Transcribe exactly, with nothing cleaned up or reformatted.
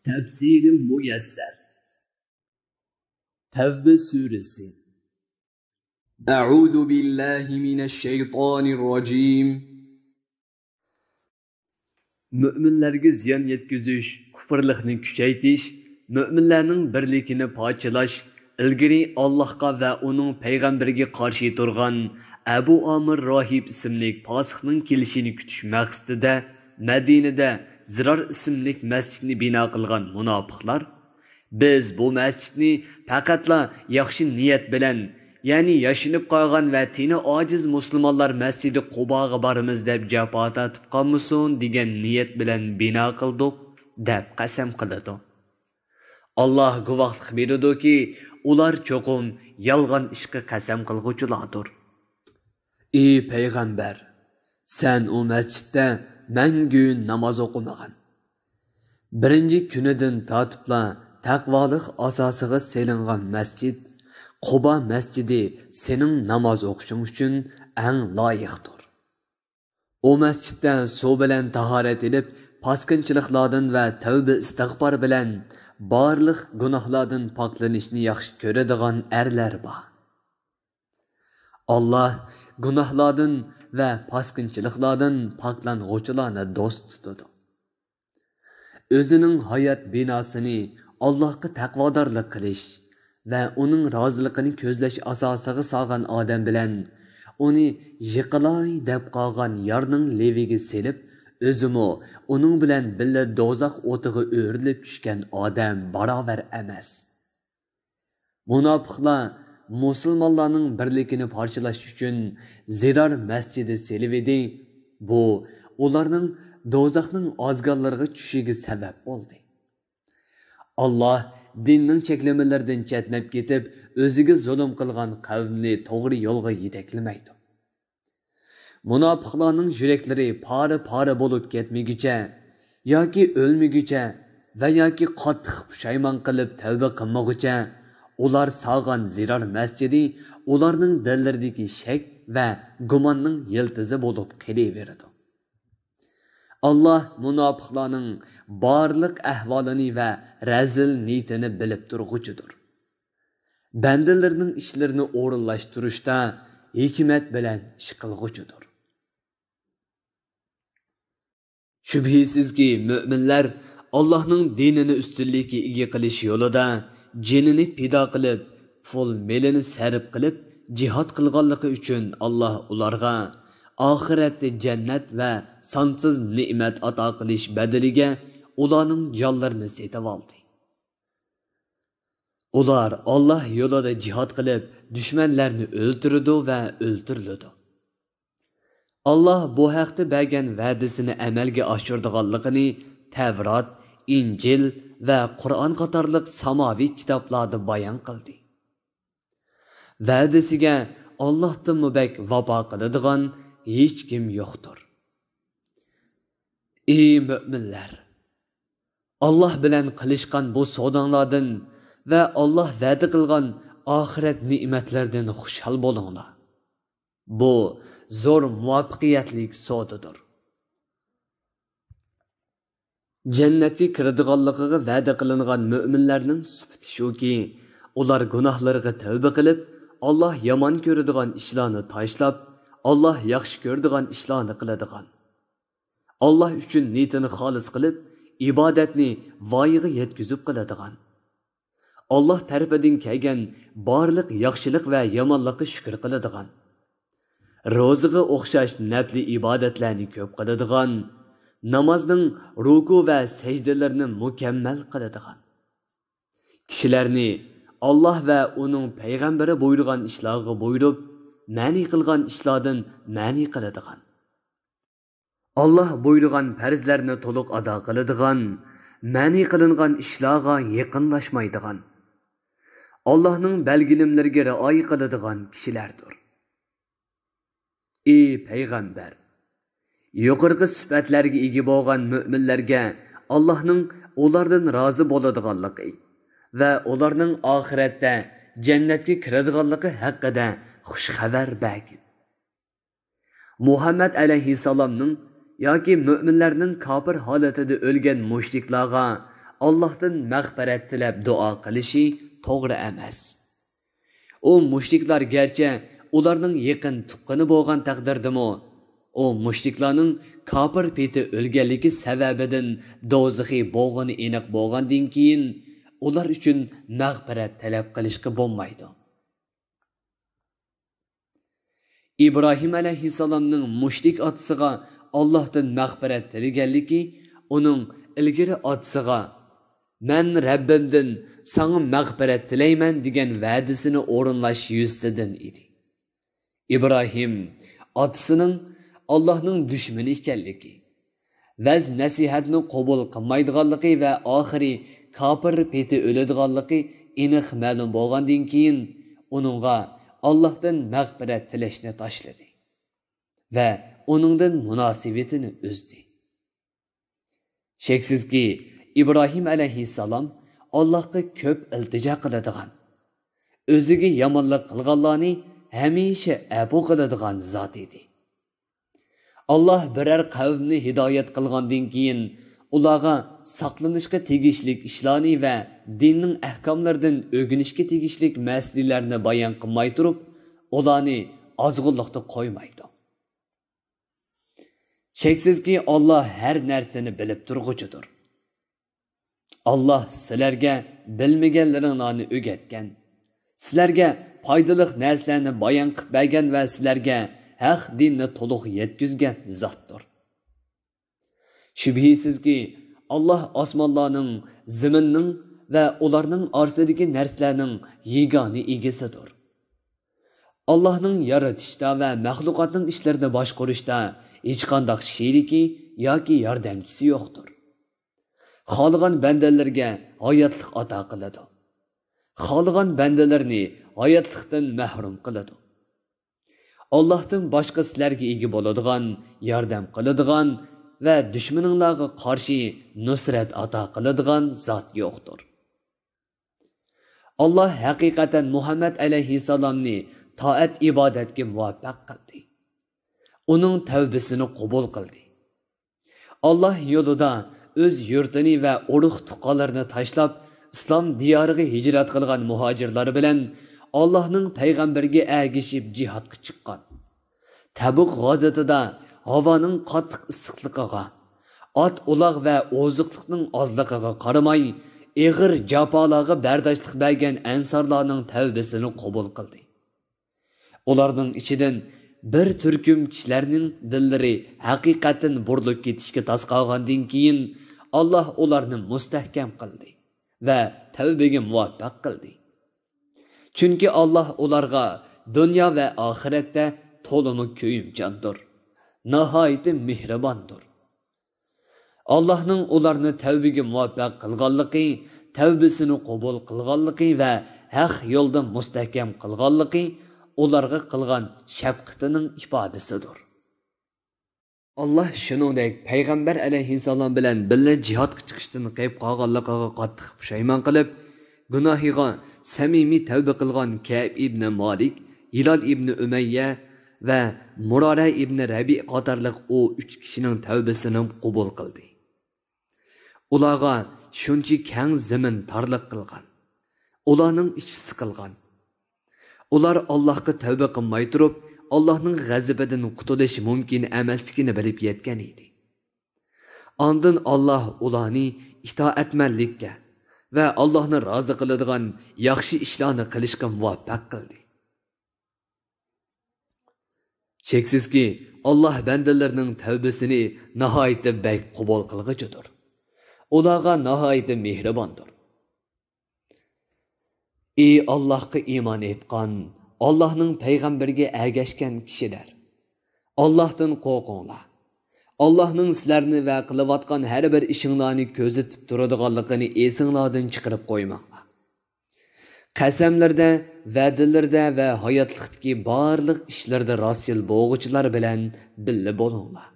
تەپسىرى مۇيەسسەر. تەۋبە سۈرىسى. أعوذ بالله من الشيطان الرجيم. مۆمىنلەرگە زىيان يەتكۈزۈش، كۇفرلۇقنى كۈچەيتىش، مۆمىنلەرنىڭ بىرلىكىنى پارچىلاش، ئىلگىرى ئاللاھقا ۋە ئۇنىڭ پەيغەمبىرىگە قارشى تۇرغان ئەبۇ ئامىر راھىب ئىسىملىك پاسىقنىڭ كېلىشىنى كۈتۈش مەقسىتىدە مەدىنىدە زىرار ئىسىملىك مەسچىتنى بىنا قىلغان مۇناپىقلار، «بىز بۇ مەسچىتنى پەقەتلا ياخشى نىيەت بىلەن، يەنى ياشىنىپ قالغان ۋە تېنى ئاجىز مۇسۇلمانلار مەسچىدى قۇباغا بارىمىز دەپ جاپا تارتىپ قالمىسۇن دېگەن نىيەت بىلەن بىنا قىلدۇق» دەپ قەسەم قىلىدۇ. ئاللاھ گۇۋاھلىق بېرىدۇكى، ئۇلار چوقۇم يالغان ئىشقا قەسەم قىلغۇچىلاردۇر. ئى پەيغەمبەر، سەن ئۇ مەسچىتتە مەڭگۈ ناماز ئوقۇمىغىن. بىرىنچى كۈنىدىن تارتىپلا تەقۋالىق ئاساسىغا سېلىنغان مەسچىت، قۇبا مەسچىدى سېنىڭ ناماز ئوقۇشۇڭ ئۈچۈن ئەڭ لايىقتۇر. ئۇ مەسچىتتە سۇ بىلەن تاھارەت ئېلىپ، پاسكىنچىلىقلاردىن ۋە تەۋبە ئىستىغپار بىلەن بارلىق گۇناھلاردىن پاكلىنىشنى ياخشى كۆرىدىغان ئەرلەر بار. ئاللاھ گۇناھلاردىن ۋە پاسكىنچىلىقلاردىن پاكلانغۇچىلارنى دوست تۇتىدۇ. ئۆزىنىڭ ھايات بىناسىنى ئاللاھقا تەقۋادارلىق قىلىش ۋە ئۇنىڭ رازىلىقىنى كۆزلەش ئاساسىغا سالغان ئادەم بىلەن ئۇنى يىقىلاي دەپ قالغان يارنىڭ لېۋىگە سېلىپ، ئۆزىمۇ ئۇنىڭ بىلەن بىللە دوزاخ ئوتىغا ئۆرۈلۈپ چۈشكەن ئادەم باراۋەر ئەمەس. مۇناپىقلار مۇسۇلمانلارنىڭ بىرلىكىنى پارچىلاش ئۈچۈن زىرار مەسچىتى سېلىۋىدى. بۇ ئۇلارنىڭ دوزاخنىڭ ئازگاللىرىغا چۈشۈشىگە سەۋەب بولدى. ئاللاھ دىننىڭ چەكلىمىلىرىدىن چەتنەپ كېتىپ، ئۆزىگە زۇلۇم قىلغان قەۋمنى توغرا يولغا يېتەكلىمەيدۇ. مۇناپىقلارنىڭ يۈرەكلىرى پارە-پارە بولۇپ كەتمىگۈچە ياكى ئۆلمىگۈچە ۋە ياكى قاتتىق پۇشايمان قىلىپ تەۋبە قىلمىغۇچە، ئۇلار سالغان زىرار مەسچىتى ئۇلارنىڭ دىللىرىدىكى شەك ۋە گۇماننىڭ يىلتىزى بولۇپ قېلىۋېرىدۇ. ئاللاھ مۇناپىقلارنىڭ بارلىق ئەھۋالىنى ۋە رەزىل نىيىتىنى بىلىپ تۇرغۇچىدۇر. بەندىلىرىنىڭ ئىشلىرىنى ئورۇنلاشتۇرۇشتا ھېكمەت بىلەن ئىش قىلغۇچىدۇر. شۈبھىسىزكى، مۆمىنلەر ئاللاھنىڭ دىنىنى ئۈستۈنلۈككە ئىگە قىلىش يولىدا جېنىنى پىدا قىلىپ، پۇل-مېلىنى سەرپ قىلىپ جىھاد قىلغانلىقى ئۈچۈن، ئاللاھ ئۇلارغا ئاخىرەتتە جەننەت ۋە سانسىز نېمەت ئاتا قىلىش بەدىلىگە ئۇلارنىڭ جانلىرىنى سېتىۋالدى. ئۇلار ئاللاھ يولىدا جىھاد قىلىپ، دۈشمەنلەرنى ئۆلتۈرىدۇ ۋە ئۆلتۈرۈلىدۇ. ئاللاھ بۇ ھەقتە بەرگەن ۋەدىسىنى ئەمەلگە ئاشۇرىدىغانلىقىنى تەۋرات، ئىنجىل ۋە قۇرئان قاتارلىق ساماۋى كىتابلاردا بايان قىلدى. ۋەدىسىگە ئاللاھتىنمۇ بەك ۋاپا قىلىدىغان ھېچكىم يوقتۇر. ئى مۆمىنلەر! ئاللاھ بىلەن قىلىشقان بۇ سوداڭلاردىن ۋە ئاللاھ ۋەدە قىلغان ئاخىرەت نېمەتلىرىدىن خۇشال بولۇڭلار. بۇ زور مۇۋەپپەقىيەتلىك سودىدۇر. جەننەتكە كىرىدىغانلىقىغا ۋەدە قىلىنغان مۆمىنلەرنىڭ سۈپىتى شۇكى، ئۇلار گۇناھلىرىغا تەۋبە قىلىپ، ئاللاھ يامان كۆرىدىغان ئىشلارنى تاشلاپ، ئاللاھ ياخشى كۆرىدىغان ئىشلارنى قىلىدىغان، ئاللاھ ئۈچۈن نىيىتىنى خالىس قىلىپ، ئىبادەتنى ۋايىغا يەتكۈزۈپ قىلىدىغان، ئاللاھ تەرىپىدىن كەلگەن بارلىق ياخشىلىق ۋە يامانلىققا شۈكۈر قىلىدىغان، روزىغا ئوخشاش نەپلى ئىبادەتلەرنى كۆپ قىلىدىغان، نامازنىڭ رۇكۇ ۋە سەجدىلىرىنى مۇكەممەل قىلىدىغان، كىشىلەرنى ئاللاھ ۋە ئۇنىڭ پەيغەمبىرى بۇيرۇغان ئىشلارغا بۇيرۇپ، مەنئى قىلغان ئىشلاردىن مەنئى قىلىدىغان، ئاللاھ بۇيرۇغان پەرزلەرنى تولۇق ئادا قىلىدىغان، مەنئى قىلىنغان ئىشلارغا يېقىنلاشمايدىغان، ئاللاھنىڭ بەلگىلىمىلىرىگە رىئايە قىلىدىغان كىشىلەردۇر. ئى پەيغەمبەر! يۇقىرىقى سۈپەتلەرگە ئىگە بولغان مۆمىنلەرگە ئاللاھنىڭ ئۇلاردىن رازى بولىدىغانلىقى ۋە ئۇلارنىڭ ئاخىرەتتە جەننەتكە كىرىدىغانلىقى ھەققىدە خۇش خەۋەر بەرگىن. مۇھەممەد ئەلەيھىسسالامنىڭ ياكى مۆمىنلەرنىڭ كاپىر ھالىتىدە ئۆلگەن مۇشرىكلارغا ئاللاھتىن مەغپىرەت تىلەپ دۇئا قىلىشى توغرا ئەمەس. ئۇ مۇشرىكلار گەرچە ئۇلارنىڭ يېقىن تۇغقىنى بولغان تەقدىردىمۇ، ئۇ مۇشرىكلارنىڭ كاپىر پېتى ئۆلگەنلىكى سەۋەبىدىن دوزىخى بولغىنى ئېنىق بولغاندىن كېيىن، ئۇلار ئۈچۈن مەغپىرەت تەلەپ قىلىشقا بولمايدۇ. ئىبراھىم ئەلەيھىسسالامنىڭ مۇشرىك ئاتىسىغا ئاللاھتىن مەغپىرەت تىلىگەنلىكى ئۇنىڭ ئىلگىرى ئاتىسىغا، «مەن رەببىمدىن ساڭا مەغپىرەت تىلەيمەن» دېگەن ۋەدىسىنى ئورۇنلاش يۈزىسىدىن ئىدى. ئىبراھىم ئاتىسىنىڭ ئاللاھنىڭ دۈشمىنى ئىكەنلىكى، ۋەز-نەسىھەتنى قوبۇل قىلمايدىغانلىقى ۋە ئاخىرى كاپىر پېتى ئۆلىدىغانلىقى ئېنىق مەلۇم بولغاندىن كېيىن، ئۇنىڭغا ئاللاھتىن مەغپىرەت تىلەشنى تاشلىدى ۋە ئۇنىڭدىن مۇناسىۋىتىنى ئۈزدى. شەكسىزكى، ئىبراھىم ئەلەيھىسسالام ئاللاھقا كۆپ ئىلتىجا قىلىدىغان، ئۆزىگە يامانلىق قىلغانلارنى ھەمىشە ئەپۇ قىلىدىغان زات ئىدى. ئاللاھ بىرەر قەۋمنى ھىدايەت قىلغاندىن كېيىن، ئۇلارغا ساقلىنىشقا تېگىشلىك ئىشلارنى ۋە دىننىڭ ئەھكاملىرىدىن ئۆگىنىشكە تېگىشلىك مەسىلىلەرنى بايان قىلماي تۇرۇپ، ئۇلارنى ئازغۇنلۇقتا قويمايدۇ. شەكسىزكى، ئاللاھ ھەر نەرسىنى بىلىپ تۇرغۇچىدۇر. ئاللاھ سىلەرگە بىلمىگەنلىرىڭلارنى ئۆگەتكەن، سىلەرگە پايدىلىق نەرسىلەرنى بايان قىلىپ بەرگەن ۋە سىلەرگە ھەق دىننى تولۇق يەتكۈزگەن زاتتۇر. شۈبھىسىزكى، ئاللاھ ئاسمانلارنىڭ، زېمىننىڭ ۋە ئۇلارنىڭ ئارىسىدىكى نەرسىلەرنىڭ يېگانە ئىگىسىدۇر. ئاللاھنىڭ يارىتىشتا ۋە مەخلۇقاتنىڭ ئىشلىرىنى باشقۇرۇشتا ھېچقانداق شېرىكى ياكى ياردەمچىسى يوقتۇر. خالىغان بەندىلىرىگە ھاياتلىق ئاتا قىلىدۇ. خالىغان بەندىلىرىنى ھاياتلىقتىن مەھرۇم قىلىدۇ. ئاللاھتىن باشقا سىلەرگە ئىگە بولىدىغان، ياردەم قىلىدىغان ۋە دۈشمىنىڭلارغا قارشى نۇسرەت ئاتا قىلىدىغان زات يوقتۇر. ئاللاھ ھەقىقەتەن مۇھەممەد ئەلەيھىسسالامنى تائەت-ئىبادەتكە مۇۋەپپەق قىلدى. ئۇنىڭ تەۋبىسىنى قوبۇل قىلدى. ئاللاھ يولىدا ئۆز يۇرتىنى ۋە ئۇرۇق-تۇغقانلىرىنى تاشلاپ، ئىسلام دىيارىغا ھىجرەت قىلغان مۇھاجىرلار بىلەن ئاللاھنىڭ پەيغەمبىرىگە ئەگىشىپ جىھادقا چىققان. تەبۇك غازىتىدا ھاۋانىڭ قاتتىق ئىسسىقلىقىغا، ئات-ئۇلاغ ۋە ئوزۇقلۇقنىڭ ئازلىقىغا قارىماي، ئېغىر جاپالارغا بەرداشلىق بەرگەن ئەنسارلارنىڭ تەۋبىسىنى قوبۇل قىلدى. ئۇلارنىڭ ئىچىدىن بىر تۈركۈم كىشىلەرنىڭ دىللىرى ھەقىقەتتىن بۇرۇلۇپ كېتىشكە تاس قالغاندىن كېيىن، ئاللاھ ئۇلارنى مۇستەھكەم قىلدى ۋە تەۋبىگە مۇۋەپپەق قىلدى. چۈنكى ئاللاھ ئۇلارغا دۇنيا ۋە ئاخىرەتتە تولىمۇ كۆيۈمچاندۇر، ناھايىتى مېھرىباندۇر. ئاللاھنىڭ ئۇلارنى تەۋبىگە مۇۋەپپەق قىلغانلىقى، تەۋبىسىنى قوبۇل قىلغانلىقى ۋە ھەق يولدا مۇستەھكەم قىلغانلىقى ئۇلارغا قىلغان شەپقىتىنىڭ ئىپادىسىدۇر. ئاللاھ شۇنىڭدەك پەيغەمبەر ئەلەيھىسسالام بىلەن بىللە جىھادقا چىقىشتىن قېلىپ قالغانلىقىغا قاتتىق پۇشايمان قىلىپ، گۇناھىغا سەمىمىي تەۋبە قىلغان كەئب ئىبنى مالىك، ھىلال ئىبنى ئۈمەييە ۋە مۇرارە ئىبنى رەبىئ قاتارلىق ئۇ ئۈچ كىشىنىڭ تەۋبىسىنى قوبۇل قىلدى. ئۇلارغا شۇنچە كەڭ زېمىن تارلىق قىلغان، ئۇلارنىڭ ئىچى سىقىلغان. ئۇلار ئاللاھقا تەۋبە قىلماي تۇرۇپ، ئاللاھنىڭ غەزىپىدىن قۇتۇلۇش مۇمكىن ئەمەسلىكىنى بىلىپ يەتكەن ئىدى. ئاندىن ئاللاھ ئۇلارنى ئىتائەتمەنلىككە ۋە ئاللاھنى رازى قىلىدىغان ياخشى ئىشلارنى قىلىشقا مۇۋەپپەق قىلدى. شەكسىزكى، ئاللاھ بەندىلىرىنىڭ تەۋبىسىنى ناھايىتى بەك قوبۇل قىلغۇچىدۇر. ئۇلارغا ناھايىتى مېھرىباندۇر. ئى ئاللاھقا ئىمان ئېيتقان، ئاللاھنىڭ پەيغەمبىرىگە ئەگەشكەن كىشىلەر! ئاللاھتىن قورقۇڭلار. ئاللاھنىڭ سىلەرنى ۋە قىلىۋاتقان ھەر بىر ئىشىڭلارنى كۆزىتىپ تۇرىدىغانلىقىنى ئېسىڭلاردىن چىقىرىپ قويماڭلار. قەسەملىرىدە، ۋەدىلىرىدە ۋە ھاياتلىقتىكى بارلىق ئىشلىرىدا راستچىل بولغۇچىلار بىلەن بىللە بولۇڭلار.